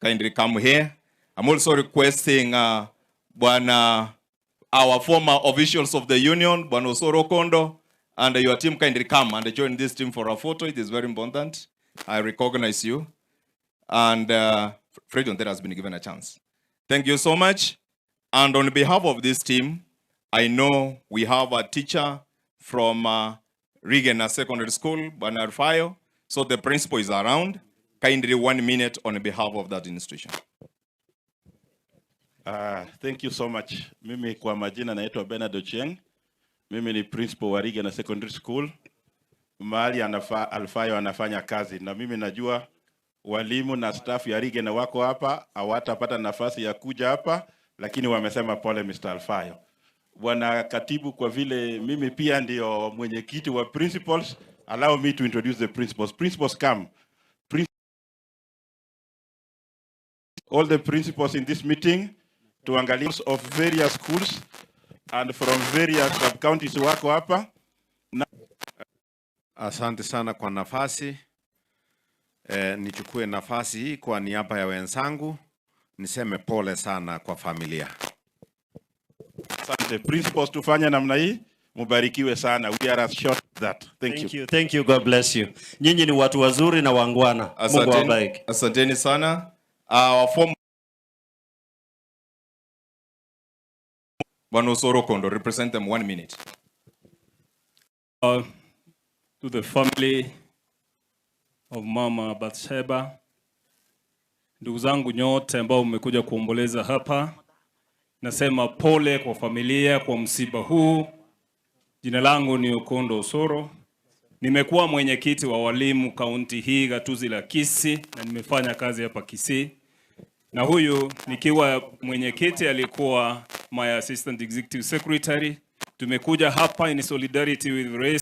Kindly come here. I'm also requesting Bwana, our former officials of the union, Bwana Osoro Kondo, and your team, kindly come and join this team for a photo. It is very important. I recognize you. And Fred Ontere has been given a chance. Thank you so much. And on behalf of this team, I know we have a teacher from Rigena Secondary School, Bwana Alfayo. So the principal is around. Kindly 1 minute on behalf of that institution. Thank you so much. Mimi kwa majina naitwa Bernard Ochieng. Mimi ni principal wa Rigena Secondary School, mahali Alfayo anafanya kazi, na mimi najua walimu na staff ya Rigena wako hapa, hawatapata nafasi ya kuja hapa, lakini wamesema pole, Mr. Alfayo. Bwana Katibu, kwa vile mimi pia ndio mwenyekiti wa principals, allow me to introduce the principals. Principals, come. All the principals in this meeting, tuangalie of various schools and from various sub-counties wako hapa. Asante sana kwa nafasi. Nichukue nafasi hii kwa niaba ya wenzangu niseme pole sana kwa familia. Asante. Principals, tufanye namna hii, mubarikiwe sana. We are assured that. Thank Thank you. You. Thank you. God bless you. Nyinyi ni watu wazuri na waungwana. Mungu Asanteni, awabariki. Asanteni sana. Our former Bwana Osoro Kondo, represent them 1 minute. To the family of Mama Bathsheba, ndugu zangu nyote ambao mmekuja kuomboleza hapa, nasema pole kwa familia kwa msiba huu. Jina langu ni Okondo Osoro. Nimekuwa mwenyekiti wa walimu kaunti hii, gatuzi la Kisii, na nimefanya kazi hapa Kisii, na huyu nikiwa mwenyekiti alikuwa my assistant executive secretary. Tumekuja hapa in solidarity with Grace.